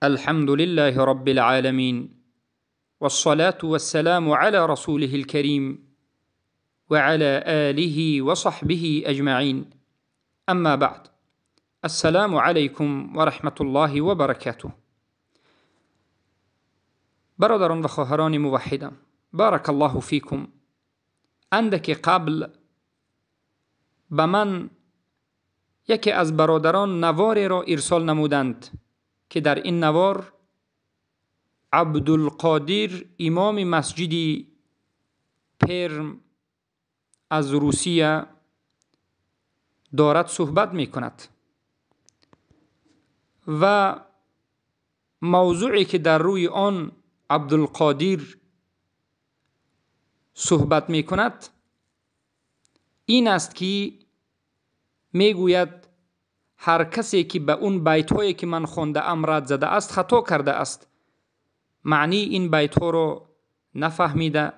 الحمد لله رب العالمين، والصلاة والسلام على رسوله الكريم وعلى آله وصحبه أجمعين. أما بعد، السلام علیکم و رحمة الله و برکاته. برادران و خواهران موحدم، بارک الله فیکم. اندک قبل به من یکی از برادران نواری را ارسال نمودند که در این نوار عبدالقادر امام مسجد پرم از روسیه دارد صحبت می کند و موضوعی که در روی آن عبدالقادر صحبت می کند این است که می گوید هر کسی که به اون بیت هایی که من خوانده ام رد زده است خطا کرده است، معنی این بیت ها را نفهمیده،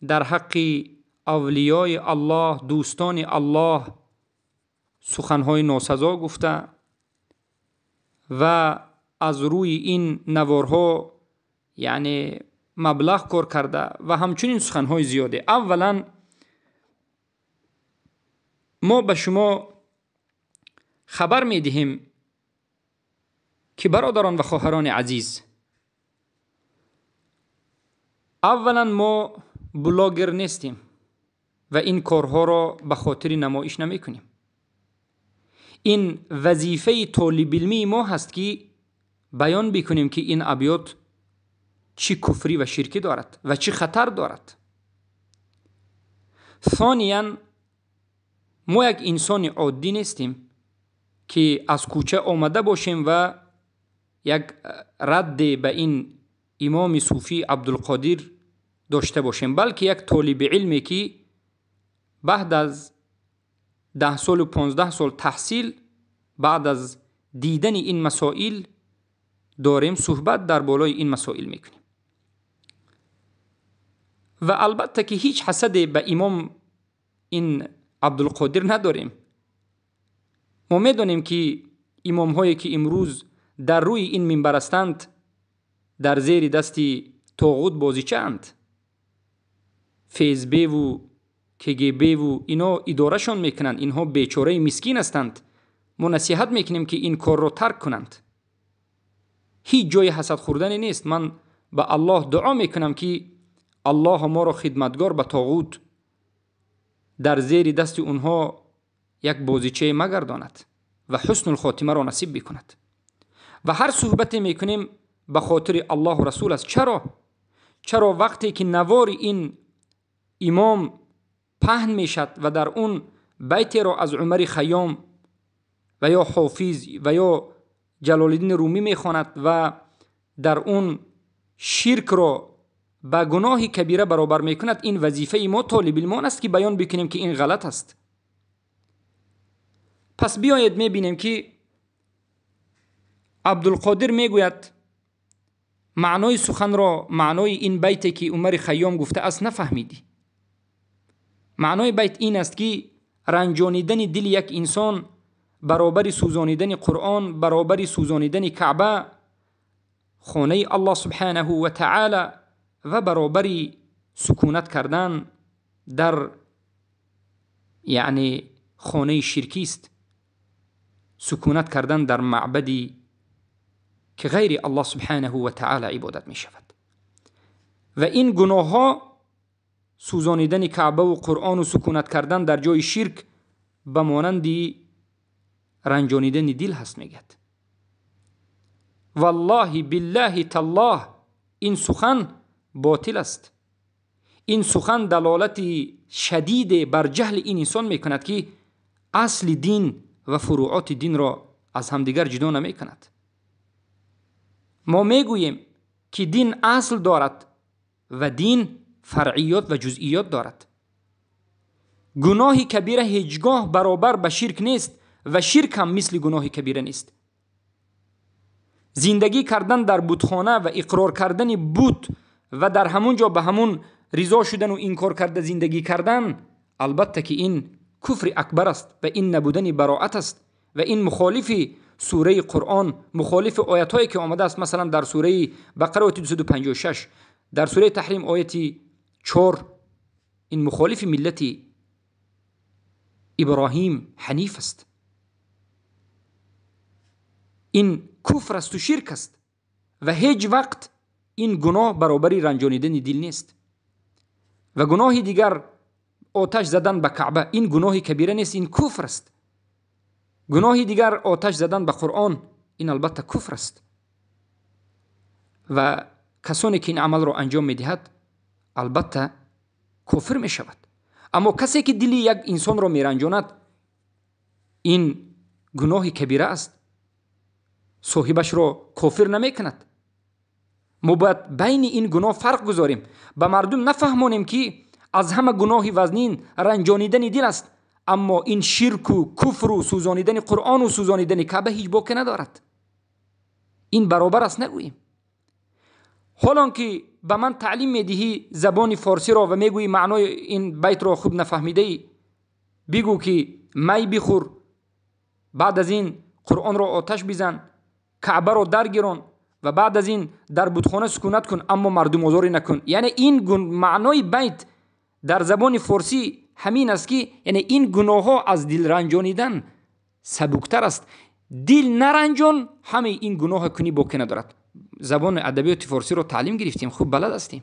در حق اولیای الله، دوستان الله سخنهای ناسزا گفته و از روی این نوارها یعنی مبلغ کار کرده و همچنین سخنهای زیاده. اولا ما به شما خبر میدهیم که برادران و خواهران عزیز، اولا ما بلاگر نیستیم و این کارها را به خاطر نمایش نمی کنیم. این وظیفه طالب علمی ما هست که بیان بکنیم که این ابیات چی کفری و شرکی دارد و چی خطر دارد. ثانیا ما یک انسان عادی نیستیم که از کوچه آمده باشیم و یک رد به این امام صوفی عبدالقادر داشته باشیم، بلکه یک طالب علمی که بعد از 10 سال و 15 سال تحصیل، بعد از دیدن این مسائل داریم صحبت در بالای این مسائل میکنیم. و البته که هیچ حسد به امام این عبدالقادر نداریم. ما میدانیم که امام هایی که امروز در روی این منبر هستند در زیر دست طاغوت بازیچه اند. فیزبی و کگب و اینا ادارهشان میکنند، اینها بیچاره مسکین هستند. ما نصیحت میکنیم که این کار را ترک کنند. هیچ جای حسد خوردن نیست. من به الله دعا میکنم که الله ما را خدمتگار به طاغوت در زیر دست اونها یک بازیچه مگرداند و حسن الخاتمه را نصیب بکند. و هر صحبت میکنیم به خاطر الله و رسول است. چرا؟ چرا وقتی که نوار این امام پهن میشد و در اون بیت را از عمر خیام و یا حافظ و یا جلال الدین رومی میخواند و در اون شرک را به گناه کبیره برابر میکند، این وظیفه ما طالب علمان است که بیان بکنیم که این غلط است. پس بیایید میبینیم که عبدالقادر میگوید معنای سخن را، معنای این بیت که عمر خیام گفته است نفهمیدی. معنای بیت این است که رنجانیدن دل یک انسان برابر سوزانیدن قرآن، برابر سوزانیدن کعبه، خانه الله سبحانه و تعالی، و برابر سکونت کردن در یعنی خانه شرکی است، سکونت کردن در معبدی که غیر الله سبحانه و تعالی عبادت می شود. و این گناه ها، سوزانیدن کعبه و قرآن و سکونت کردن در جای شرک، به مانند رنجانیدن دل هست. میگد والله بالله تالله این سخن باطل است. این سخن دلالت شدید بر جهل این انسان میکند که اصل دین و فروعات دین را از همدیگر جدا نمیکند. ما میگوییم که دین اصل دارد و دین فرعیات و جزئیات دارد. گناه کبیره هیچگاه برابر به شرک نیست و شرک هم مثل گناه کبیره نیست. زندگی کردن در بتخانه و اقرار کردن بت و در همون جا به همون رضا شدن و انکار کرده زندگی کردن، البته که این کفر اکبر است و این نبودن براعت است و این مخالف сураи Қуръон, мухолифи оятҳое ки омадааст, масалан дар сураи Бақара ояти 256, дар сураи Таҳрим ояти 4, ин мухолифи миллати Иброҳим ҳаниф аст. Ин куфр асту ширк аст ва ҳеҷ вақт ин гуноҳ баробари ранҷонидани дил нест. Ва гуноҳи дигар оташ задан ба Каъба, ин гуноҳи кабира нест, ин куфр аст. Гуноҳи дигар оташ задан ба Қуръон, ин албатта куфр аст. Ва касоне ки ин амалро анҷом медиҳад, албатта кофир мешавад. Аммо касе ки дили як инсонро меранҷонад, ин гуноҳи кабира аст, соҳибашро кофир намекунад. Мо бояд байни ин гуноҳ фарқ гузорем, ба мардум нафаҳмонем ки аз ҳама гуноҳи вазнин ранҷонидани дил аст, аммо ин ширку куфру сӯзонидани Қуръону сӯзонидани Каъба ҳеҷ боке надорад. Ин баробар аст нагӯем. Ҳолон ки ба ман таълим медиҳӣ забони форсиро ва мегӯӣ маънои ин байтро хуб нафаҳмидаӣ, бигӯ ки май бихӯр, баъд аз ин Қуръонро оташ бизан, Каъбаро даргирон ва баъд аз ин дар бутхона сукунат кун, аммо мардумозорӣ накун. Яъне ин маънои байт дар забони форсӣ ҳамин аст ки яъне ин гуноҳҳо аз дил ранҷонидан сабуктар аст. Дил наранҷон, ҳамаи ин гуноҳа кунӣ боке надорад. Забони адабиёти форсиро таълим гирифтем, хуб балад ҳастем.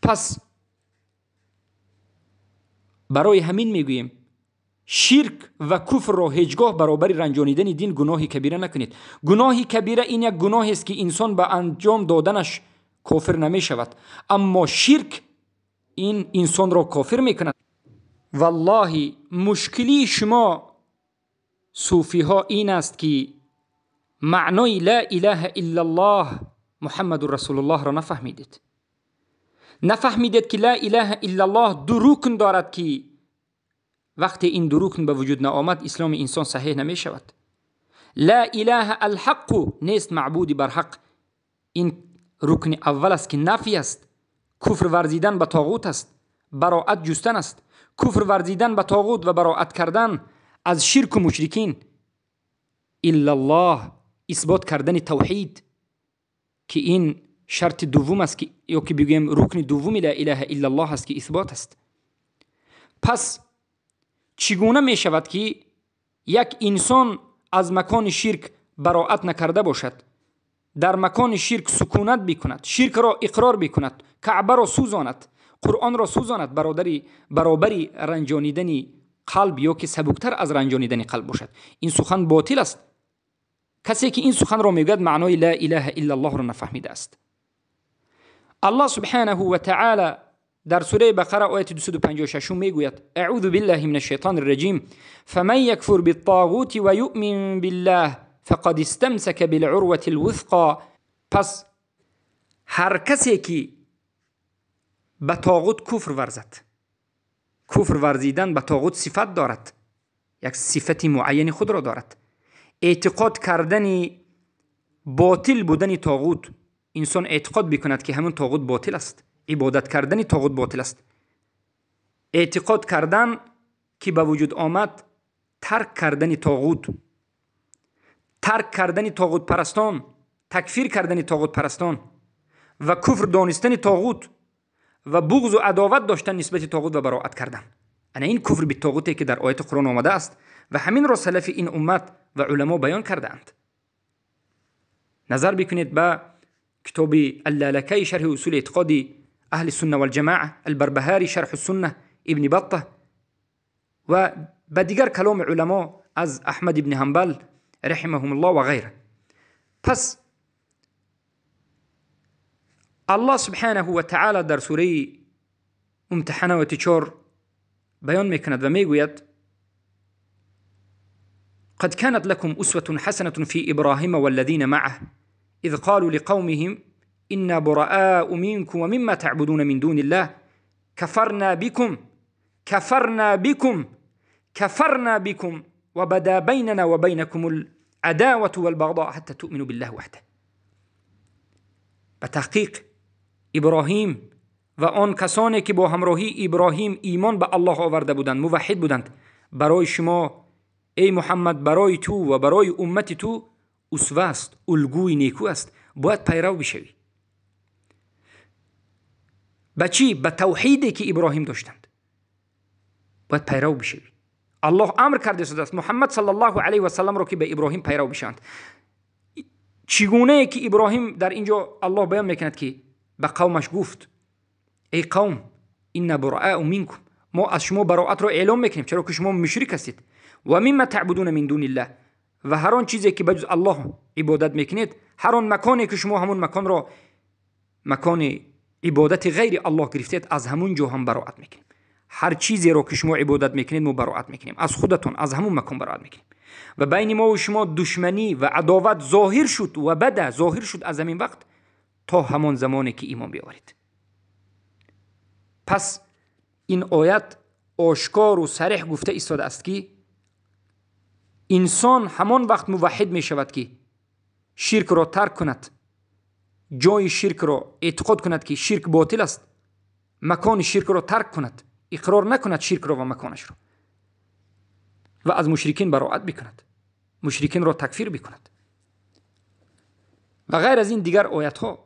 Пас барои ҳамин мегӯем ширк ва куфрро ҳеҷгоҳ баробари ранҷонидани дин гуноҳи кабира накунед. Гуноҳи кабира ин як гуноҳест ки инсон ба анҷом доданаш кофир намешавад, аммо ширк ин инсонро кофир мекунад. Валлоҳи мушкилии шумо суфиҳо ин аст ки маънои ла илаҳа иллаллоҳ Муҳаммадур расулуллоҳро нафаҳмидед. Нафаҳмидед ки ла илаҳа иллаллоҳ ду рукн дорад ки вақте ин ду рукн ба вуҷуд наомад, исломи инсон саҳеҳ намешавад. Ла илаҳа алҳаққу нест маъбуди барҳақ. Ин рукни аввал аст ки нафй аст, куфр варзидан ба тоғут аст, бароат ҷустан аст. Куфр варзидан ба тоғут ва бароат кардан аз ширку мушрикин. Иллаллоҳ исбот кардани тавҳид ки ин шарти дуввум аст, ё ки бигӯем рукни дуввуми ла илаҳа иллаллоҳ аст ки исбот аст. Пас чӣ гуна мешавад ки як инсон аз макони ширк бароат накарда бошад, дар макони ширк сукунат бикунад, ширкро иқрор бикунад, Каъбаро сӯзонад, Қуръонро сӯзонад, баробари ранҷонидани қалб ё ки сабуктар аз ранҷонидани қалб бошад? Ин сухан ботил аст. Касе ки ин суханро мегӯяд, маънои ла илаҳа иллаллоҳро нафаҳмидааст. Аллоҳ субҳанаҳу ва таъала дар сураи Бақара ояти 256 мегӯяд: аъузу биллаҳи мин ашшайтони рраҷим фаман якфур биттоғути ва юъмин биллаҳ фақад истамсака билъурвати лвусқо. Пас ҳар касе ки ба тоғут куфр варзад, куфр варзидан ба тоғут сифат дорад, як сифати муайяни худро дорад. Эътиқод кардани ботил будани тоғут, инсон эътиқод бикунад ки ҳамон тоғут ботил аст, ибодат кардани тоғут ботил аст. Эътиқод кардан ки ба вуҷуд омад тарк кардани тоғут, тарк кардани тоғутпарастон, такфир кардани тоғутпарастон ва куфр донистани тоғут ва буғзу адоват доштан нисбати тоғут ва бароат кардан. Ана ин куфр битоғуте ки дар ояти Қуръон омадааст ва ҳаминро салафи ин уммат ва уламо баён кардаанд. Назар бикунед ба китоби Аллалакаи шарҳи усули эътиқоди аҳли сунна валҷамоа, Албарбаҳари шарҳу сунна, Ибни Батта ва ба дигар каломи уламо аз Аҳмад ибни Ҳанбал раҳимаҳумуллоҳ ва ғайра. Пас Аллоҳ субҳанаҳу ва таъала дар сураи Мумтаҳана ояти 4 баён мекунад ва мегӯяд: قد كانت لكم أسوة حسنة في إبراهيم والذين معه إذ قالوا لقومهم إنا براء منكم ومما تعبدون من دون الله كفرنا بكم كفرنا بكم كفرنا بكم وبدا بيننا وبينكم العداوة والبغضاء حتى تؤمنوا بالله وحده. به иброҳим ва он касоне ки бо ҳамроҳии Иброҳим имон ба Аллоҳ оварда буданд, муваҳҳид буданд, барои шумо эй Муҳаммад, барои ту ва барои уммати ту усва аст, улгӯи неку аст, бояд пайрав бишавӣ. Ба чӣ? Ба тавҳиде ки Иброҳим доштанд бояд пайрав бишавӣ. Аллоҳ амр карда истодааст Муҳаммад саллаллоҳу алайҳи васалламро, ки ба Иброҳим пайрав бишаванд. Чӣ гунае ки Иброҳим дар ин ҷо Аллоҳ баён мекунад, ки ба қавмаш гуфт: эй қавм, инна бураау минкум, мо аз шумо бароатро эълом мекунем, чаро ки шумо мушрик ҳастед. Ва мимма таъбудуна мин дуниллаҳ, ва ҳар он чизе ки ба ҷуз Аллоҳ ибодат мекунед, ҳар он маконе ки шумо ҳамон маконро макони ибодати ғайри Аллоҳ гирифтед, аз ҳамун ҷо ҳам бароат мекунем. Ҳар чизеро ки шумо ибодат мекунед, мо бароат мекунем, аз худатон, аз ҳамун макон бароат мекунем. Ва байни мо ва шумо душманӣ ва адоват зоҳир шуд ва бада зоҳир шуд аз ҳамин вақт то ҳамон замоне ки имон биёваред. Пас ин оят ошкору сареҳ гуфта истодааст, ки инсон ҳамон вақт муваҳҳид мешавад, ки ширкро тарк кунад, ҷои ширкро эътиқод кунад, ки ширк ботил аст, макони ширкро тарк кунад, иқрор накунад ширкро ва маконашро, ва аз мушрикин бароат бикунад, мушрикинро такфир бикунад. Ва ғайр аз ин дигар оятҳо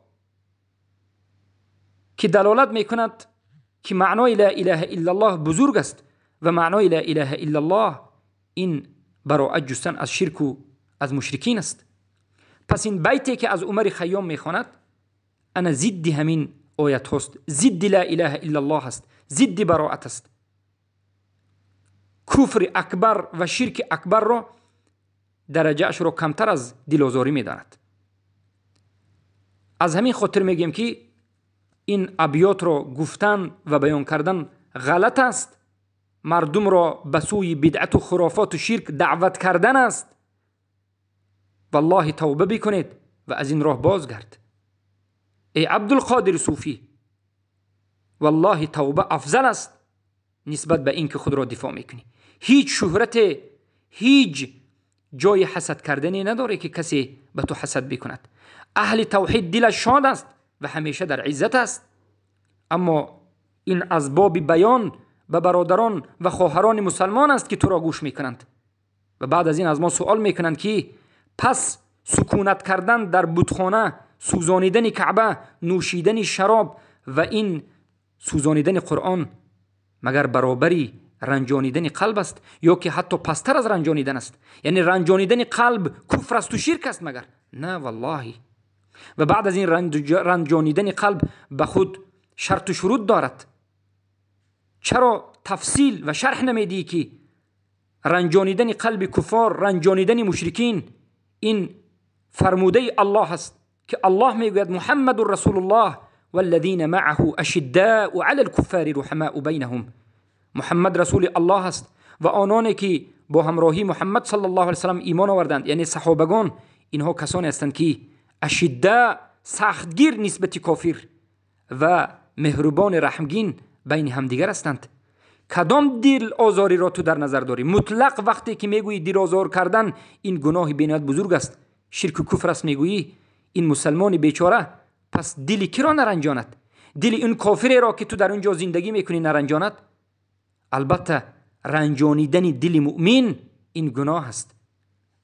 ки далолат мекунад, ки маънои ла илаҳа иллаллоҳ бузург аст ва маънои ла илаҳа иллаллоҳ ин бароат ҷустан аз ширку аз мушрикин аст. Пас ин байте ки аз Умари Хайём мехонад, ана зидди ҳамин оятҳост, зидди ла илаҳа иллаллоҳ аст, зидди бароат аст. Куфри акбар ва ширки акбарро дараҷаашро камтар аз дилозорӣ медонад. Аз ҳамин хотир мегӯем, ки ин абётро гуфтан ва баён кардан ғалат аст, мардумро ба сӯи бидъату хурофоту ширк даъват кардан аст. Валлоҳи тавба бикунед ва аз ин роҳ бозгард. Эй Абдулқодири Суфӣ, валлоҳи тавба афзал аст нисбат ба ин ки худро дифоъ мекунӣ. Ҳеҷ шӯҳрате, ҳеҷ ҷои ҳасад кардане надоре, ки касе ба ту ҳасад бикунад. Аҳли тавҳид дилаш шод аст ва ҳамеша дар иззат аст. Аммо ин аз боби баён ба бародарон ва хоҳарони мусалмон аст, ки туро гӯш мекунанд ва баъд аз ин аз мо суол мекунанд, ки пас сукунат кардан дар бутхона, сӯзонидани Каъба, нӯшидани шароб ва ин сӯзонидани Қуръон магар баробари ранҷонидани қалб аст ё ки ҳатто пасттар аз ранҷонидан аст? Яъне ранҷонидани қалб куфр асту ширк аст магар? На, валлоҳи. Ва баъд аз ин ранҷонидани қалб ба худ шарту шурут дорад. Чаро тафсил ва шарҳ намедиҳӣ, ки ранҷонидани қалби куффор, ранҷонидани мушрикин ин фармудаи Аллоҳ аст, ки Аллоҳ мегӯяд: Муҳаммадун расулуллоҳ валлазина маъаҳу ашиддаау ала лкуффари руҳамаау байнаҳум. Муҳаммад расули Аллоҳ аст ва ононе ки бо ҳамроҳии Муҳаммад саллаллоҳу алайҳи васаллам имон оварданд, яъне саҳобагон, инҳо касоне ҳастанд, ки ашидда сахтгир нисбати кофир ва меҳрубони раҳмгин байни ҳамдигар ҳастанд. Кадом дил озориро ту дар назар дорӣ? Мутлақ вақте ки мегӯӣ дилозор кардан ин гуноҳи бениҳоят бузург аст, ширку куфр аст, мегӯӣ ин мусалмони бечора пас дили киро наранҷонад? Дили ин кофиреро ки ту дар он ҷо зиндагӣ мекунӣ наранҷонад? Албатта ранҷонидани дили муъмин ин гуноҳ аст,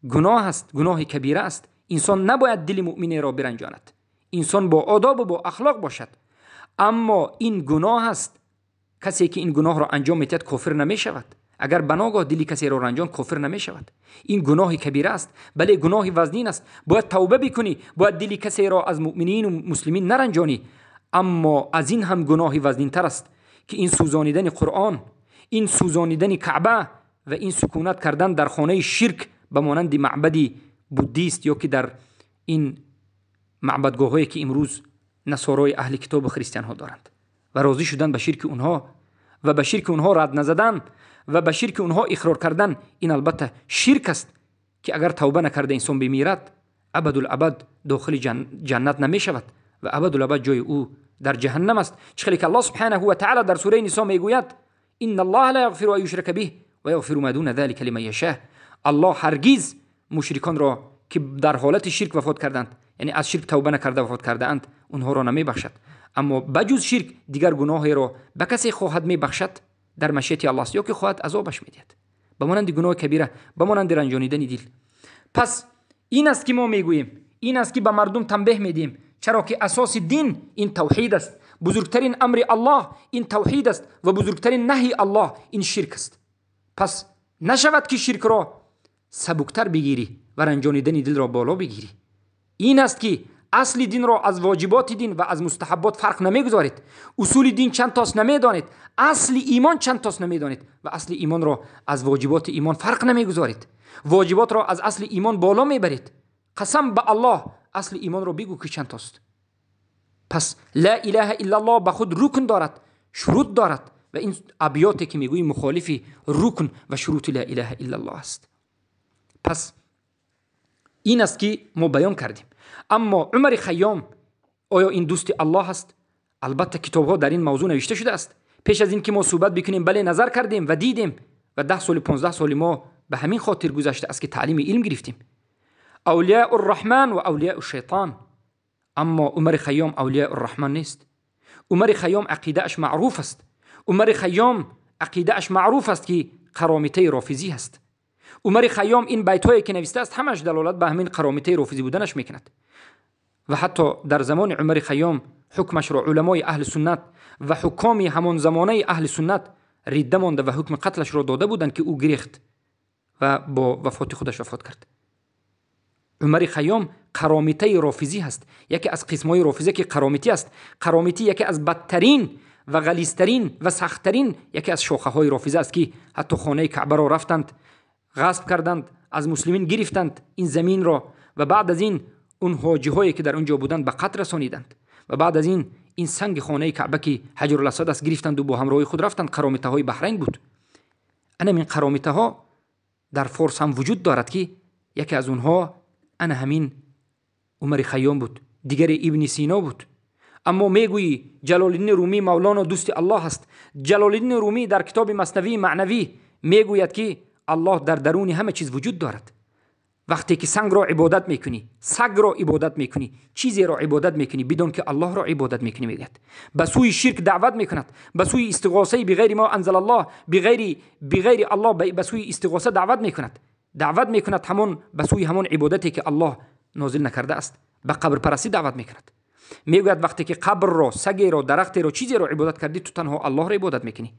гуноҳ аст, гуноҳи кабира аст. Инсон набояд дили муъминеро биранҷонад. Инсон бо одобу бо ахлоқ бошад. Аммо ин гуноҳ аст. Касе ки ин гуноҳро анҷом медиҳад кофир намешавад. Агар ба ногоҳ дили касеро ранҷон, кофир намешавад. Ин гуноҳи кабира аст, бале гуноҳи вазнин аст. Бояд тавба бикунӣ, бояд дили касеро аз муъминину муслимин наранҷонӣ. Аммо аз ин ҳам гуноҳи вазнинтар аст, ки ин сӯзонидани Қуръон, ин сӯзонидани Каъба ва ин сукунат кардан дар хонаи ширк ба монанди маъбади буддист ё ки дар ин маъбадгоҳҳое ки имрӯз насорои аҳли китобу христианҳо доранд, ва розӣ шудан ба ширки онҳо ва ба ширки онҳо рад назадан ва ба ширки онҳо иқрор кардан, ин албатта ширк аст, ки агар тавба накарда инсон бимирад, абадулабад дохили ҷаннат намешавад ва абадулабад ҷои ӯ дар ҷаҳаннам аст. Чӣ хеле ки Аллоҳ субҳанаҳу ва таъала дар сураи Нисо мегӯяд: инна аллоҳа ла яғфиру ан юшрака биҳ ва яғфиру ма дуна залика лиман яшаъ. Аллоҳ ҳаргиз мушриконро ки дар ҳолати ширк вафот карданд, яъне аз ширк тавба накарда вафот кардаанд, онҳоро намебахшад. Аммо ба ҷуз ширк дигар гуноҳеро ба касе хоҳад мебахшад дар машияти Аллоҳ аст, ё ки хоҳад азобаш медиҳад. ба монанди гуноҳи кабира, ба монанди ранҷонидани дил. Пас ин аст ки мо мегӯем, ин аст ки ба мардум танбеҳ медиҳем, чаро ки асоси дин ин тавҳид аст. Бузургтарин амри Аллоҳ ин тавҳид аст ва бузургтарин наҳи Аллоҳ ин ширк аст. Пас нашавад ки ширкро сабуктар бигирӣ ва ранҷонидани дилро боло бигирӣ. Ин аст ки асли динро аз воҷиботи дин ва аз мустаҳаббот фарқ намегузоред. Усули дин чанд тост намедонед, асли имон чанд тост намедонед ва асли имонро аз воҷиботи имон фарқ намегузоред. Воҷиботро аз асли имон боло мебаред. Қасам ба Аллоҳ, асли имонро бигӯ ки чанд тост. Пас ла илаҳа иллаллоҳ ба худ рукн дорад, шурут дорад ва ин абёте ки мегӯӣ мухолифи рукн ва шурути ла илаҳа иллаллоҳ аст. Пас ин аст ки мо баён кардем. Аммо Умари Хайём оё ин дӯсти Аллоҳ аст? Албатта китобҳо дар ин мавзӯъ навишта шудааст. Пеш аз ин ки мо суҳбат бикунем, бале назар кардем ва дидем ва 10 соли 15 соли мо ба ҳамин хотир гузашта аст ки таълими илм гирифтем. Авлияу рраҳман ва авлияу шайтон. Аммо Умари Хайём авлияу рраҳман нест. Умари Хайём ақидааш маъруф аст. Умари Хайём ақидааш маъруф аст ки қаромитаи рофизӣ аст. Умари Хайём ин байтҳое ки навистааст ҳамаш далолат ба ҳамин қаромитаи рофизӣ буданаш мекунад. Ва ҳатто дар замони Умари Хайём ҳукмашро уламои аҳли суннат ва ҳукоми ҳамон замонаи аҳли суннат ридда монда ва ҳукми қатлашро дода буданд ки ӯ гирехт ва бо вафоти худаш вафот кард. Умари Хайём қаромитаи рофизӣ ҳаст, яке аз қисмҳои рофиза ки қаромитӣ аст. Қаромитӣ яке аз бадтарин ва ғализтарин ва сахттарин яке аз шохаҳои рофиза аст ки ҳатто хонаи Каъбаро рафтанд, ғасб карданд, аз муслимин гирифтанд ин заминро ва баъд аз ин он ҳоҷиҳое ки дар он ҷо буданд ба қатл расониданд ва баъд аз ин санги хонаи Каъба ки Ҳаҷрул Асвад аст гирифтанду бо ҳамроҳи худ рафтанд. Қаромитаҳои Баҳрайн буд. Ана ҳамин қаромитаҳо дар Форс ҳам вуҷуд дорад ки яке аз онҳо ана ҳамин Умари Хайём буд, дигаре Ибни Сино буд. Аммо мегӯӣ Ҷалолиддини Румӣ Мавлоно дӯсти Аллоҳ аст. Ҷалолиддини Румӣ дар китоби Маснавии Маънавӣ мегӯяд ки Аллоҳ дар даруни ҳама чиз вуҷуд дорад. Вақте ки сангро ибодат мекунӣ, сагро ибодат мекунӣ, чизеро ибодат мекунӣ, бидон ки Аллоҳро ибодат мекунӣ, мегӯяд. Ба сӯи ширк даъват мекунад, ба сӯи истиғосаи биғайри мо анзалаллоҳ, биғайри Аллоҳ ба сӯи истиғоса даъват мекунад. Даъват мекунад ҳамон ба сӯи ҳамон ибодате ки Аллоҳ нозил накардааст. Ба қабрпарастӣ даъват мекунад. Мегӯяд вақте ки қабрро, сагеро, дарахтеро, чизеро ибодат кардӣ, ту танҳо Аллоҳро ибодат мекунӣ,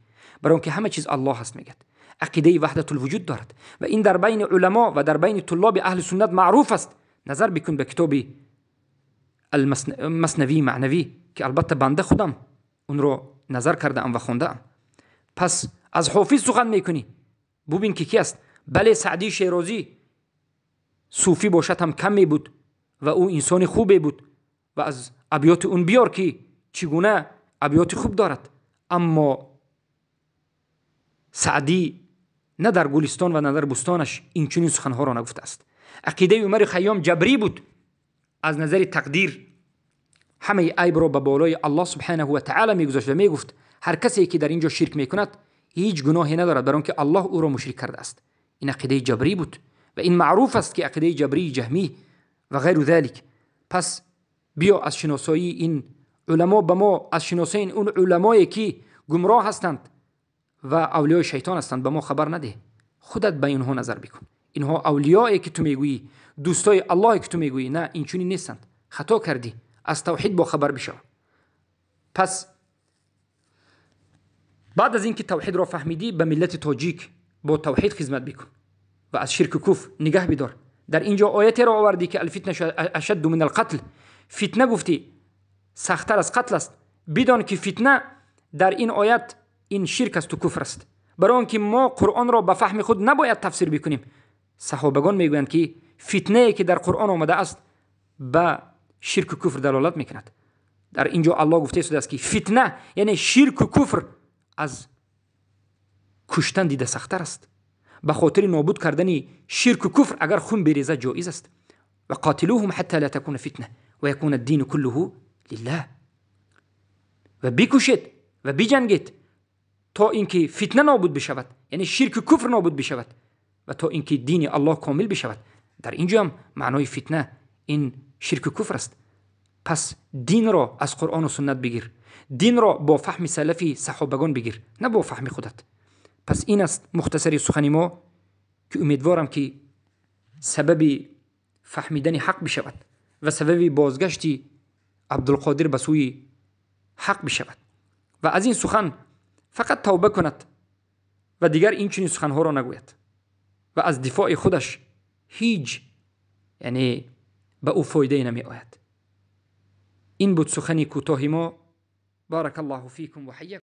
барои он ки ҳама чиз Аллоҳ аст, мегӯяд. Ақидаи ваҳдатулвуҷуд дорад ва ин дар байни уламо ва дар байни туллоби аҳли суннат маъруф аст. Назар бикун ба китоби Маснавии Маънавӣ ки албатта банда худам онро назар кардаам ва хондаам. Пас аз ҳофиз сухан мекунӣ, бубин ки ки аст. Бале, Саъдии Шерозӣ суфӣ бошад ҳам кам мебуд ва ӯ инсони хубе буд ва аз абёти он биёр ки чӣ гуна абёти хуб дорад. Аммо Саъдӣ на дар Гулистон ва на дар Бустонаш инчунин суханҳоро нагуфтааст. Ақидаи Умари Хайём ҷабрӣ буд. Аз назари тақдир ҳамаи айбро ба болои Аллоҳ субҳанаҳу ва таъала мегузошт ва мегуфт ҳар касе ки дар ин ҷо ширк мекунад ҳеҷ гуноҳе надорад, барои он ки Аллоҳ ӯро мушрик кардааст. Ин ақидаи ҷабрӣ буд ва ин маъруф аст ки ақидаи ҷабрии ҷаҳмӣ ва ғайру залик. Пас биё аз шиносоии ин уламо ба мо, аз шиносоии он уламое ки гумроҳ ҳастанд ва авлиёи шайтон ҳастанд ба мо хабар надеҳ. Худат ба инҳо назар бикун. Инҳо авлиёе ки ту мегӯӣ, дӯстои Аллоҳе ки ту мегӯӣ, на, инчунин нестанд. Хато кардӣ, аз тавҳид бохабар бишав. Пас баъд аз ин ки тавҳидро фаҳмидӣ, ба миллати тоҷик бо тавҳид хизмат бикун ва аз ширку куфр нигаҳ бидор. Дар ин ҷо оятеро овардӣ ки алфитна ашадду мин алқатл. Фитна гуфтӣ сахттар аз қатл аст. Бидон ки фитна дар ин оят ин ширк асту куфр аст. Барои он ки мо Қуръонро ба фаҳми худ набояд тафсир бикунем. Саҳобагон мегӯянд ки фитнае ки дар Қуръон омадааст ба ширку куфр далолат мекунад. Дар ин ҷо Аллоҳ гуфта истодааст ки фитна яъне ширку куфр аз куштан дида сахттар аст. Ба хотири нобуд кардани ширку куфр агар хун березад ҷоиз аст. Ва қотилуҳум ҳатта ла такуна фитна ва якуна дину куллуҳу лиллаҳ. Ва бикушед ва биҷангед то инки фитна нобуд бишавад, яъне ширку куфр нобуд бишавад ва то инки дини Аллоҳ комил бишавад. Дар ин ҷо ҳам маънои фитна ин ширку куфр аст. Пас динро аз Қуръону суннат бигир, динро бо фаҳми салафи саҳобагон бигир, на бо фаҳми худат. Пас ин аст мухтасари сухани мо. ки умедворам ки сабаби фаҳмидани ҳақ бишавад ва сабаби бозгашти Абдулқодир ба сӯи ҳақ бишавад ва аз ин сухан фақат тавба кунад ва дигар ин чунин суханҳоро нагӯяд ва аз дифои худаш ҳеҷ, яъне, ба ӯ фоидае намеояд. Ин буд сухани кӯтоҳи мо. بارك الله فيكم وحياكم.